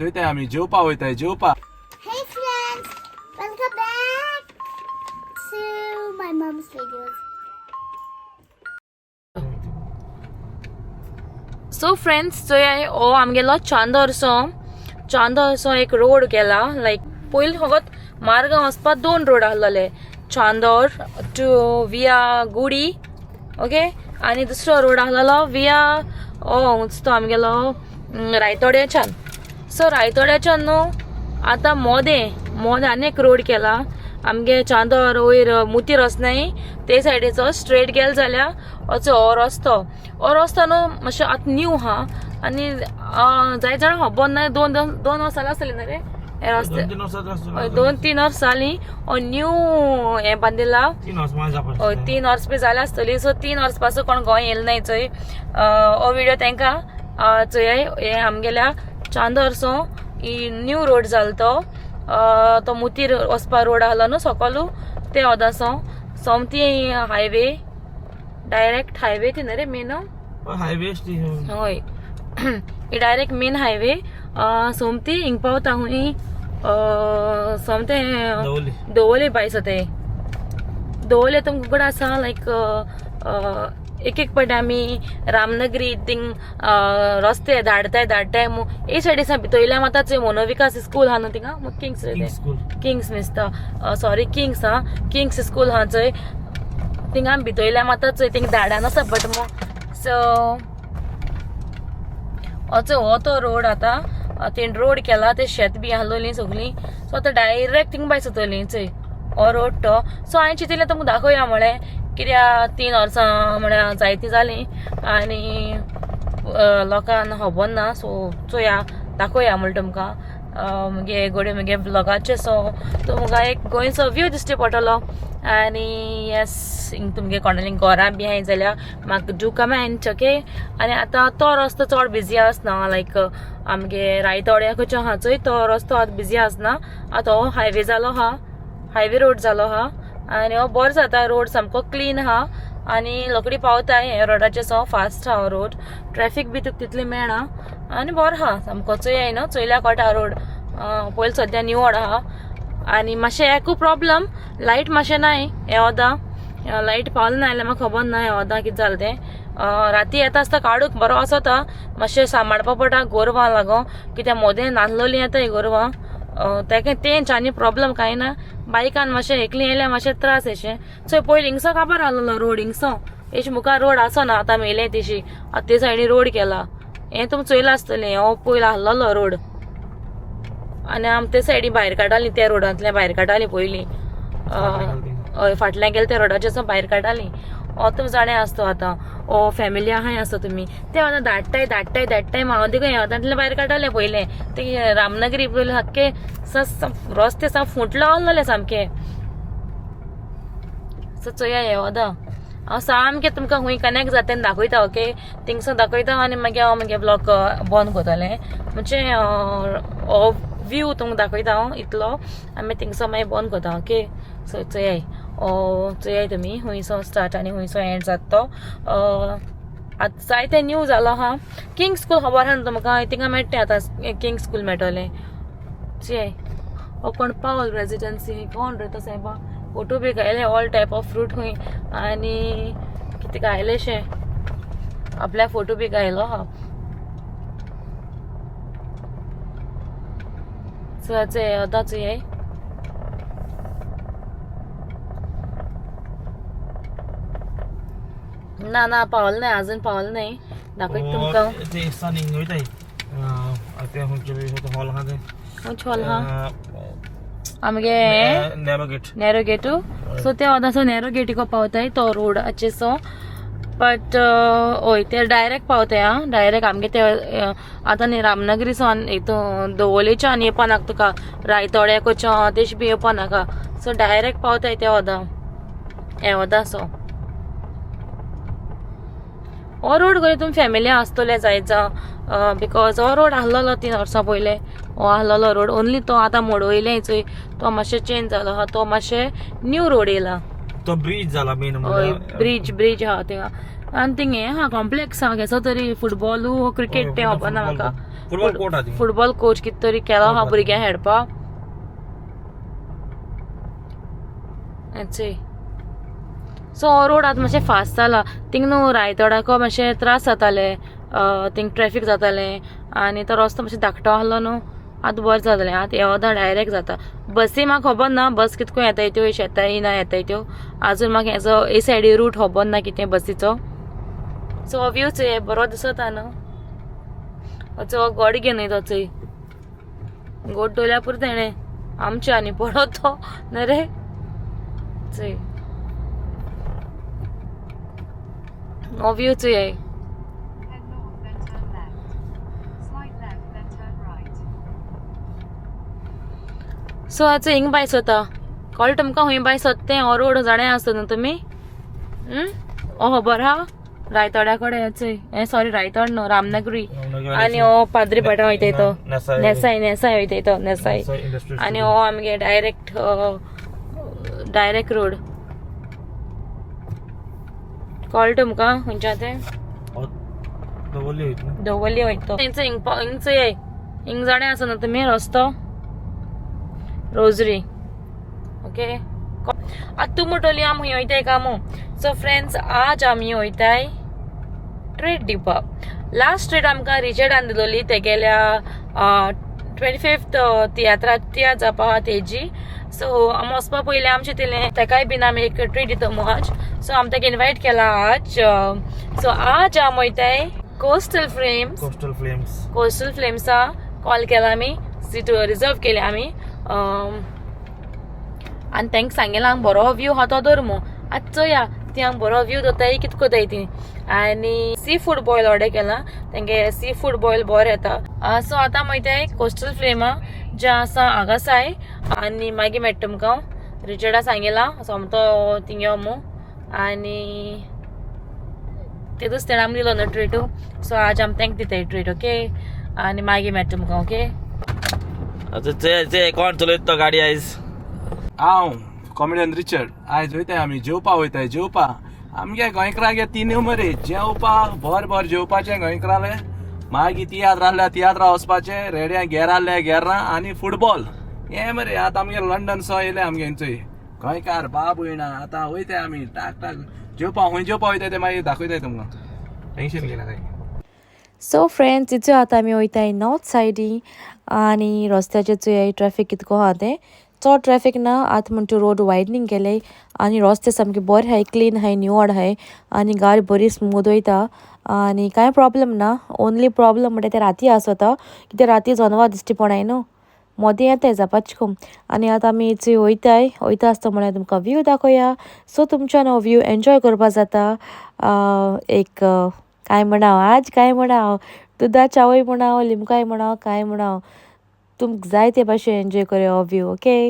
वयताय आमी जेवपा वयताय जेवपा. Hey friends, welcome back to my mom's videos. So friends, चोय हो आमगेलो चांदोरसो चांदोरसो एक रोड केला. लायक पयलीं फकत मार्गांव वचपाक दोन रोड आसलेले, चांदोर टू विया गुडी, ओके, आनी दुसरो रोड आसलेलो विया हो तो आमगेलो रायतोड्याच्यान. सो रायतोड्याच्यान न्हू आतां मोदें मोदें आनी एक रोड केला आमगे चांदोर वयर मुती रस्नाय ते सायडीचो स्ट्रेट गेले जाल्यार असो हो रस्तो, हो रस्तो न्हू मातशें आतां न्यू आहा आनी जाय जाणां खबर ना, दोन दोन वर्सां जालीं आसतलीं न्हू रे हे रस्ते, 2-3 वर्सां जालीं हो न्यू हें बांदिला, 3 वर्स बी जालें आसतली. सो 3 वर्स पासून कोण गोंय येयले नाय चोय. हो व्हिडियो तांकां चोय, हे आमगेल्या चांदोरसो ही न्यू रोड जालो तो, तो मुतीर वचपा रोड आहलो न्हू सकलू ते ओदासो सोमती हायवे, डायरेक्ट हायवे ती न्हू रे मेन हायवे, हय ही डायरेक्ट मेन हायवे सोमती हिंग पावता हुंय सोमते दवोले बायसो ते दवोले तुमकां कडेन आसा. लायक एक एक पाटी आमी रामनगरी थिंग रस्ते धाडताय धाडताय ए सायडीसान भितर माता चोय मनोविकास स्कूल आहा न्हू थिंगा, किंग्स किंग्स मिसता, सॉरी किंग्स हा, किंग्स स्कूल आहा चोय थिंगा आमी भितर माता चोय थिंग धाडान आसा बट मो. सो असो हो तो रोड आतां तेणी रोड केला, ते शेत बी आहलोली सगळीं. सो आतां डायरेक्ट थिंग भायर सरतली चोय हो रोड तो. सो हांवें चिंतिल्लें तुमकां दाखोवया म्हळें, कित्याक 3 वर्सां म्हळ्यार जायतीं जालीं आनी लोकांक खबर ना. सो चोया दाखोवया म्हणलें तुमकां मुगे घोडये मुगे ब्लॉगाचेर. सो तुमकां एक गोंयचो व्यू दिश्टी पडटलो. आनी येस, हिंग तुमगे कोणाली घरां बी आहाय जाल्यार म्हाका do comment, okay. आनी आतां तो रस्तो चड बिजी आसना, लायक आमगे रायतोड्या खंयचो आहा चोय तो रस्तो आतां बिजी आसना. आतां हो हायवे जालो आहा, हायवे रोड जालो आहा आनी हो बरो जाता रोड, सामको क्लीन आहा आनी रोखडी पावता हे रोडाचेर. सो फास्ट आहा रोड, ट्रॅफिक बी तुका तितली मेळना आनी बरो आहा सामको. चोय न्हू चोयल्या कळटा रोड पयलीं सद्या निवड आहा. आनी मातशें एकू प्रॉब्लम, लायट मातशें नाय हे वोदा, लायट पावलें ना जाल्यार म्हाका खबर ना हे वोदा कितें जालें तें. राती येता आसता काडूंक बरो आसता, मातशें सांबाळपा पडटा गोरवां लागो, कित्याक मोदें नासलोलीं येता ही गोरवां, तेका तेंच आनी प्रॉब्लम कांय ना. बायकान मातशें एकलीं येयल्यार मातशें त्रास येशें. सो पयलीं हिंगसो काबार आहलोलो रोड, हिंगसो हेच मुखार रोड आसो ना, आतां मेलें तेशी आतां ते सायडीन रोड केला, हें तुमी चोयलां आसतलें, हो पयलीं आहलोलो रोड. आनी आमी ते सायडीन भायर काडटालीं, त्या रोडांतल्यान भायर काडटालीं पयलीं, हय फाटल्यान गेले त्या रोडाचेर भायर काडटालीं. हो तुमी जाणें आसतो आतां हो फॅमिली आहाय आसतो तुमी ते आतां धाडटाय धाडटाय धाडटाय हांव देखून ह्या वतांतल्यान भायर काडटालें पयलें. ते रामनगरी पयलें सामकें रस्ते साम फुटलो आहलोले सामके. सो चोया हे वोदा हांव सामकें तुमकां खूंय कनेक्ट जाता तेन्ना दाखयता, ओके. थिंगसून दाखयता आनी मागीर हांव मागीर ब्लॉग बंद करतलें, म्हणजे हो व्यू तुमकां दाखयता हांव इतलो आनी मागीर थिंगसो मागीर बंद करता, ओके. सो चोयाय चोयाय तुमी खुंयसो स्टार्ट आनी खुंयसो एंड जाता तो. आतां जायते न्यू जालो आहा. किंग स्कूल खबर आहा न्हू तुमकां, थिंगा मेळटा आतां किंग स्कूल मेळटलें. चोयाय हो कोण पावल रेजिडन्सी कोण रे तो सायबा, फोटो बी घायले ऑल टायप ऑफ फ्रूट खूंय आनी कितें घायलेशें आपल्या फोटो बी घायलो आहा. चोया चोय आतां चोयाय ना ना पावलें ना, अजून पावलें नाही, दाखयता तुमकां. खंयचो हॉल आहा आमगे नॅरो गेटू. सो ते वदासो नॅरो गेटीको पावताय तो रोडाचे. सो बट हय ते डायरेक्ट पावताय आं, डायरेक्ट आमगे ते आतां न्ही रामनगरी सावन हितून दवोलेच्यान येवपा नाका तुका, रायतोड्या खंयच्या तेश बी येवपा नाका. सो डायरेक्ट पावताय ते वदा हे वदा. सो हो रोड खंय तुमी फॅमिली आसतले जायचा, because हो रोड आहलोलो 3 वर्सां पयलें हो आहलोलो रोड, ओनली तो आतां मोडवयले चोय तो मातशें चेंज जालो आहा, तो मातशें न्यू रोड येयला, तो ब्रिज जाला मेन, हय ब्रिज ब्रिज आहा थिंगा. आनी थिंग हें आहा कॉम्प्लेक्स आहा केसो तरी फुटबॉल क्रिकेट तें खबर ना म्हाका. फुटबॉल कोर्ट आहा. फुटबॉल कोच कितें तरी केलो आहा भुरग्यांक खेळपाक. चोय सो हो रोड आतां मातशें फास्ट जाला. थिंग न्हू रायतोडाको मातशें त्रास जाताले, थिंग ट्रॅफीक जातालें आनी तो रस्तो मातशें धाकटो आहलो न्हू, आतां बरें जातलें. आतां येवदा डायरेक्ट जाता. बसी म्हाका खबर ना बस कितको येताय त्यो, शेताय ना येताय त्यो, आजून म्हाका हेजो ए सायडी रूट खबर ना कितें बसीचो. सो हो व्यू चोय बरो दिसता न्हू. असो गोड घेवन तो चोय गोड डोल्या पुरता तेणें आमचे आनी पडो तो न्हय रे. चोय हो व्यू चोय. सो आतां हिंग बाय सोता कळटा तुमकां खंय बाय सोद तें. हो रोड जाणें आसता न्हू तुमी. हो खबर आहा रायतोड्या कडेन चोय. हे सॉरी रायतोड न्हू, रामनगरी. आनी हो पाद्री भाटा वयताय तो नेसाय, नेसाय वयताय तो नेसाय. आनी हो आमगे डायरेक्ट डायरेक्ट रोड. कळटा तुमकां खंयच्या तें? दवर्ली वयता तो. हिंग हिंग चोय हिंग जाणें आसा न्हू तुमी रस्तो रोजरी. ओके आतां तूं म्हणटली आमी खंय वयताय काय म्हूण. सो फ्रेंड्स आज आमी वयताय ट्रीट दिवपाक. लास्ट ट्रीट आमकां रिचर्डान दिलोली तेगेल्या 25th तियात्रा तियात्र जावपा आहा तेजी. सो आमी वचपा पयलीं आमचें तिलें तेकाय बीन आमी एक ट्रीट दिता म्हूण आज. सो आमी ताका इनवायट केला आज. सो आज आमी वयताय coastal flames. Coastal flames, coastal फ्लेम्सा call केला आमी, सीट रिजर्व केली आमी. आनी तांकां सांगलें हांगा बरो व्यू आहा तो दवर म्हूण. आतां चोया ती हांगा बरो व्यू दवरताय कितें करताय ती. आनी सी फूड बॉयल ऑर्डर केला, तेंगे सी फूड बॉयल बरें येता. सो आतां वयताय कोस्टल फ्लेमा जें आसा आगासाय. आनी मागीर मेळटा तुमकां. रिचर्डा सांगिलां सोमतो थिंग यो म्हूण. आनी तेदूस तेणें आमकां दिलो न्हू ट्रीटू. सो आज आमी तांकां दिताय ट्रीट. ओके आनी मागीर मेळटा तुमकां. ओके आतां चय कोण चलयता तो गाडी आयज? हांव कॉमेडियन रिचर्ड. आयज वयताय आमी जेवपा वयताय जेवपा. आमगे गोंयकारांगे तीन मरे जेवपा, भर भर जेवपाचें गोंयकाराले. मागीर तियात्र आहल्या तियात्रा वचपाचें, रेड्या घेर आहल्या घेरां आनी फुटबॉल हें मरे. आतां आमगे लंडन सो येयले आमगे चोय गोंयकार बाब वयना. आतां वयताय आमी टाक टाक जेवपा. खंय जेवपा वयताय तें मागीर दाखयताय तुमकां, टेंशन घेयना काय. सो फ्रेंड्स इचो आतां आमी वयताय नॉर्थ सायडी आनी रस्त्याचेर चोयाय ट्रॅफीक कितको आहा तें. चड ट्रॅफीक ना आतां म्हणटा रोड वायडनींग केले आनी रस्ते सामके बरे आहाय, क्लीन आहाय, निवळ आहाय आनी गाडी बरी स्मूथ वयता आनी कांय प्रॉब्लम ना. ओनली प्रॉब्लम म्हणटा ते राती आसता, कित्याक राती जनवार दिश्टी पडाय न्हू, मोदें येताय जापाच करून. आनी आतां आमी चोय वयताय वयता आसता म्हळ्यार तुमकां व्यू दाखोवया. सो तुमच्यान हो व्यू एन्जॉय करपा जाता. एक काय म्हणा आज काय म्हणा दुदा चावय म्हणा लिमकाय म्हणा काय म्हणा तुमकां जाय ते भाशेन एन्जॉय करया हो व्यू. ओके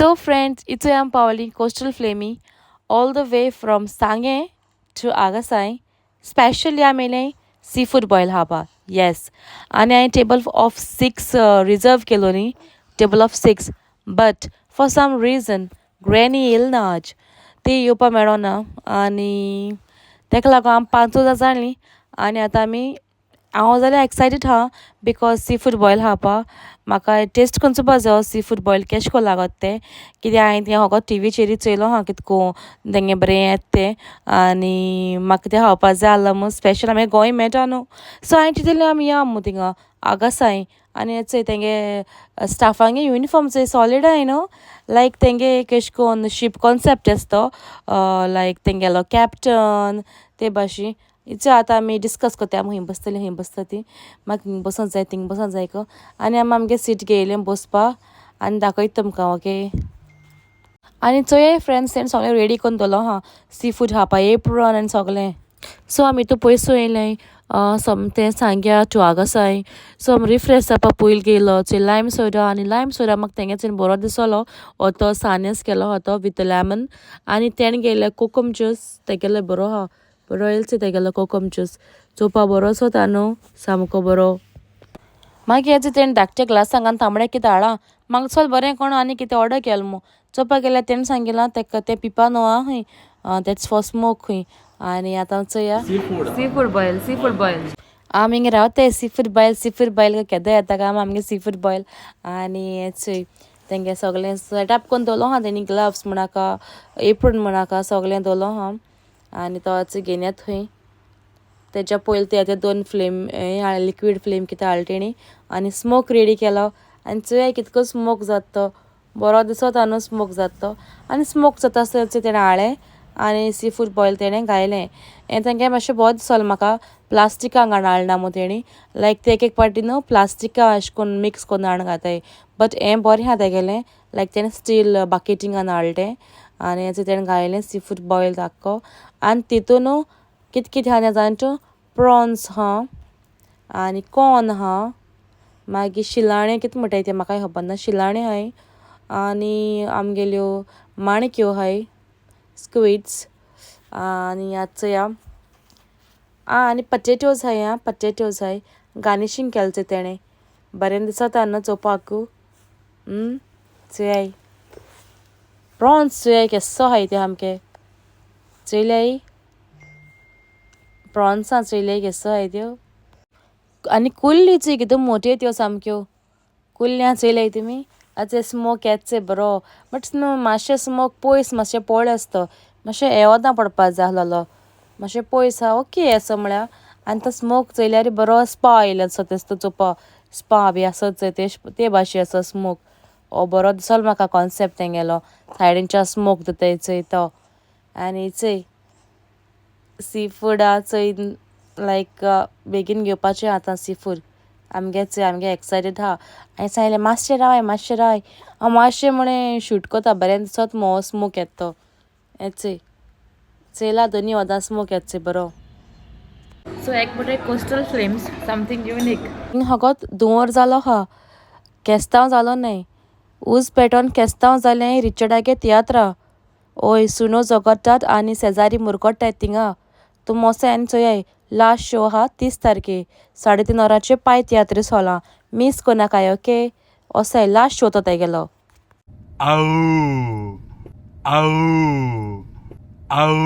सो फ्रेंड्स, इचोय आमी पावली coastal flame, all the way from Sanguem to Agassaim. Specially आमी येयले सी फूड बॉयल खावपा. येस, आनी हांवें टेबल ऑफ 6 रिजर्व केलो न्ही, table of 6, but for some reason granny येयल ना आज, ती येवपा मेळोना आनी तेका लागून आमी 5 जाण जालीं. आनी आतां आमी, हांव जाल्यार एक्सायटेड आहा because sea food boil खावपा म्हाका टेस्ट करून चोवपा जायो सी फूड बॉयल केशें कोन्न लागत तें. कित्याक हांवें तें होगोत टिवीचेर चोयलो आहा कितको तेंगे बरें येता तें आनी म्हाका तें खावपा जाय आसलो म्हूण स्पेशल आमगे गोंय मेळटा न्हू. सो हांवें चिंतलें आमी या मु थिंगा आगासाय. आनी चोय तेंगे स्टाफांगे युनिफॉर्म चोय सॉलीड आहाय न्हू, लायक तेंगे केश कोन्न शीप कॉन्सेप्ट आसता तो, लायक तेंगेलो कॅप्टन ते भाशेन. इचो आतां आमी डिस्कस करता, आमी खंय बसतली खंय बसता ती, म्हाका हिंग बसोंक जाय थिंग बसोंक जाय को. आनी आमी आमगे सीट घेयलें बसपा आनी दाखयता तुमकां. ओके, आनी चोय फ्रेंड्स, तेणें सगळें रेडी करून दवरलो आहा सी फूड खावपा, एप्रन आनी सगळें. सो आमी इतू पयस येयलें सोमतें सांग्या टू आगासाय. सो आमी रिफ्रेश जावपा पयलीं गेलो चोय लायम सोडा, आनी लायम सोडा म्हाका तेंगे चोय बरो दिसलो, हो तो सानेस केलो आहा तो विथ लेमन. आनी तेणें गेले कोकम ज्यूस, तेगेलो बरो आहा, बरो येयलो चोय तेगेलो कोकम ज्यूस, चोवपा बरो सोता न्हू, सामको बरो. मागीर हेजे तेणें धाकटे ग्लासांक आनी तांबडे कितें हाडलां, म्हाका चल बरें कोण आनी कितें ऑर्डर केलें मू. चोवपा गेल्यार तेणें सांगिलां तेका तें पिपा न्हू आहा खंय, that's for smoke खंय. आनी आतां चोया sea food sea food boil, sea food boil. आमी हिंगा रावताय sea food boil, sea food boil केदो येता काय आमगे सी फूड बॉयल. आनी चोय तेंगे सगळें सेटअप करून दवरलो आहा तेणी, ग्लव्स म्हणाका, एप्रन म्हणाका, सगळें दवरलो आहा. आनी तो आतां घेवन येता थंय, तेच्या पयलीं ते आतां 2 फ्लेम लिक्वीड फ्लेम कितें हाडले तेणी आनी स्मोक रेडी केलो. आनी चोया कितको स्मोक जाता तो, बरो दिसता न्हू स्मोक जाता तो. आनी स्मोक जाता आसतना तेणें हाडलें आनी सी फूड बॉयल तेणें घायलें. हें तेंगे मातशें बरें दिसलें म्हाका, प्लास्टिकां घाण हाडना मू तेणी, लायक ते एक एक पाटी न्हू प्लास्टिकां अशें करून मिक्स करून हाडून घाताय, बट हें बरें आहा तेगेलें, लायक तेणें स्टील बाकेटिंगान हाडलें तें आनी तेणें घायलें सी फूड बॉयल आख्खो. आनी तितून कितें कितें आहा तें जाण तूं, प्रॉन्स आहा आनी कॉर्न आहा, मागीर शिलाणे कितें म्हणटाय तें म्हाकाय खबर ना, शिलाणे आहाय, आनी आमगेल्यो माणक्यो आहाय, स्क्विड्स, आनी आतां चोया आनी पटेटोज आहाय, आं पटेटोज आहाय, गार्निशींग केलें चोय तेणें, बरें दिसता न्हू चोवपाकू. चोयाय प्रॉन्स चोयाय केसो आहाय ते सामके, चोयल्याय प्रॉन्सां चोयल्याय केसो आहाय त्यो. आनी कुल्ली चोय कितू मोट्यो त्यो सामक्यो, कुल्ल्यां चोयल्याय तुमी. आतां स्मोक येता चोय बरो, बट न्हू मातशें स्मोक पयस मातशें पळय आसता, मातशें येवना पडपा जाय आसलेलो, मातशें पयस आहा ओके असो म्हळ्यार. आनी तो स्मोक चोयल्यार बरो स्पा येयलो असो तें चोवपा, स्पा बी आसत चोय ते भाशेन असो स्मोक, हो बरो दिसलो म्हाका कॉन्सेप्ट तेंगेलो, सायडीनच्या स्मोक दिताय चोय तो. आनी चोय सी फुडा चोय लायक बेगीन घेवपाचें आतां सी फूड आमगे, चोय आमगे एक्सायटेड आहा. हांवें सांगलें मातशें रावाय मातशें रावाय, हांव मातशें म्हळें शूट कोता, बरें दिसत मो स्मोक येता तो. हें चोय चोयला दोनी वदां स्मोक येता चोय बरो. सो एक म्हणटा कोस्टल फ्लेम्स समथींग युनीक. हिंगा होगोत धुंवर जालो आहा, केस्तांव जालो न्हय, उज पेटोवन केस्तांव जालें रिचर्डागे तियात्रा. ओय सुनो जगोतात आनी शेजारी मुरगोटाय थिंगा, तूं मोसाय आनी चोयाय लास्ट शो आहा 30 तारखे 3:30 वरांचेर पाय तियात्रीस हॉलां, मीस कोनाकाय ओके. असोय लास्ट शो तो तेगेलो. आऊ आऊ आऊ.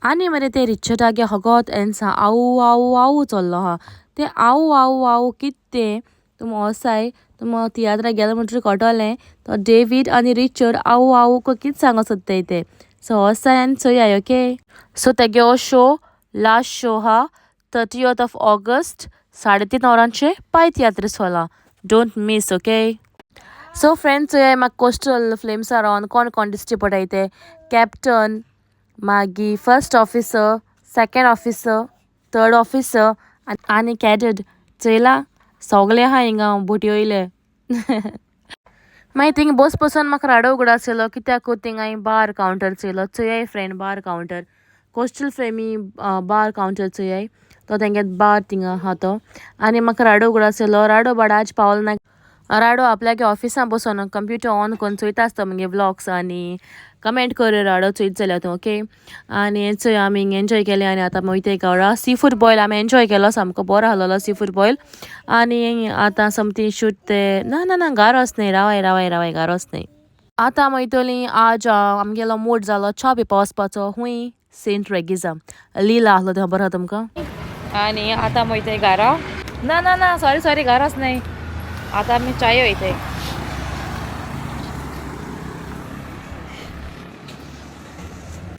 आनी मरे ते रिचर्डागे होगोत एन्सा आऊ आऊ आऊ चल्लो आहा, तें आऊ आऊ आऊ कितें तें तुमी ओसाय तुमी तियात्रा गेले म्हणटकीर कळटलें. तो डेवीड आनी रिचर्ड आऊ आऊ कितें सांगो सोदताय ते. सो ओसाय आनी चोयाय ओके. सो तेगे हो शो लास्ट शो आहा 30th of August 3:30 वरांचेर पाय तियात्रीस हॉलां, don't miss okay. So friends चोयाय म्हाका कोस्टल फ्लेम्सार रावन कोण कोण दिश्टी पडटाय ते, कॅप्टन, मागीर first officer, second officer, third officer आनी कॅडेट. चोयला सगळे आहा हिंगा बोटी वयले. मागीर थिंग बस बसून म्हाका राडो उगडास येयलो, कित्याक थिंग हांवें बार कावंटर चोयलो. चोयाय फ्रेंड, बार कावंटर, कोस्टल फ्लेमी बार कावंटर चोयाय, तो तेंगे बार थिंगा आहा तो. आनी म्हाका राडो उगडास येयलो, राडो बाड आज पावलो ना. राडो आपल्यागे ऑफिसान बसोन कंप्युटर ऑन करून चोयता आसता मुगे व्लॉग्स आनी कमेंट कर राडो चोयत जाल्यार तूं ओके. आनी चोय आमी एन्जॉय केलें आनी आतां वयता घरा. सी फूड बॉयल आमी एन्जॉय केलो, सामको बरो आहलोलो सी फूड बॉयल. आनी आतां समथींग शूट ते ना ना ना गारोस न्हय, रावाय रावाय रावाय गारोस न्हय. आतां वयतलीं आज आमगेलो मूड जालो च्या पिवपा वचपाचो हुंय सेंट रेगिजा लीला आहलो तें खबर आहा तुमकां. आनी आतां वयताय घरा. ना ना ना सॉरी सॉरी घराच न्हय, आतां आमी चाय वयताय.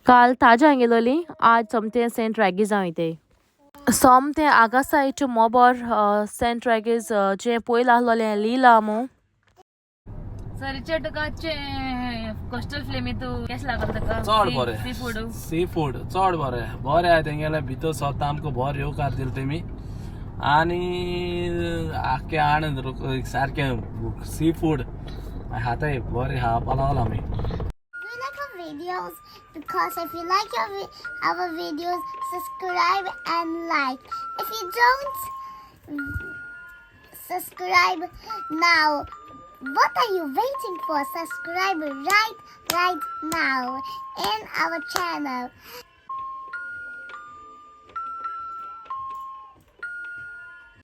काल ताज्या गेलोली, आज सोमतें सेंट रेगिजा वयताय. सोमतें आगासायचें मोबोर सेंट रेगीज जें पयलां आहलोलें लीला मू. सर रिचर्ड तुका कोस्टल फ्लेमी तूं केशें लागल तुका? चड बरें. Sea food. सी फूड चड बरें बरें आहा तेंगेलें भितर सोदता आमकां बरें येवकार दिले तेमी आनी आख्खें आणून सारकें सी फूड खाताय बरें खावपा लागलो आमी. Do you like our videos? Because if you like our videos, subscribe and like. If you don't subscribe now, what are you waiting for? Subscribe right now in our channel.